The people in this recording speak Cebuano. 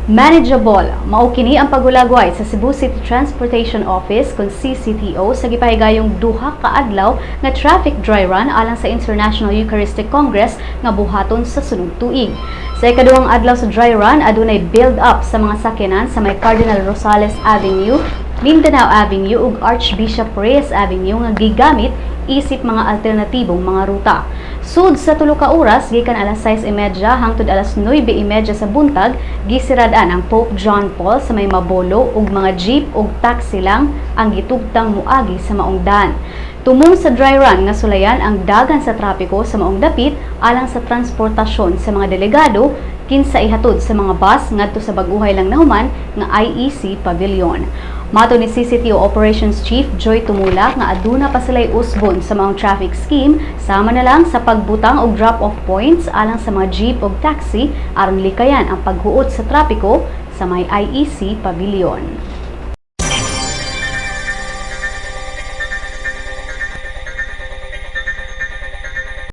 Manageable. Mao kini ang paghulagway sa Cebu City Transportation Office kon CCTO sa gipahigayong 2 ka adlaw nga traffic dry run alang sa International Eucharistic Congress nga buhaton sa sunod tuig. Sa ikaduhang adlaw sa dry run, adunay build up sa mga sakyanan sa may Cardinal Rosales Avenue, Mindanao Avenue ug Archbishop Reyes Avenue nga gigamit isip mga alternatibong mga ruta. Sud sa 3 ka oras gikan alas 6:30 hangtod alas 9:30 sa buntag, gisirad-an ang Pope John Paul sa may Mabolo ug mga jeep ug taxi lang ang gitugtang moagi sa maong daan. Tumong sa dry run nga sulayan ang dagan sa trapiko sa maong dapit alang sa transportasyon sa mga delegado kinsa ihatod sa mga bus ngadto sa baguhay lang nahuman nga IEC Pavilion. Matod ni CCTO Operations Chief Joy Tumulak nga aduna pa sila'y usbon sa maong traffic scheme, sama na lang sa pagbutang og drop-off points alang sa mga jeep ug taxi aron likayan ang paghuot sa trapiko sa may IEC Pavilion.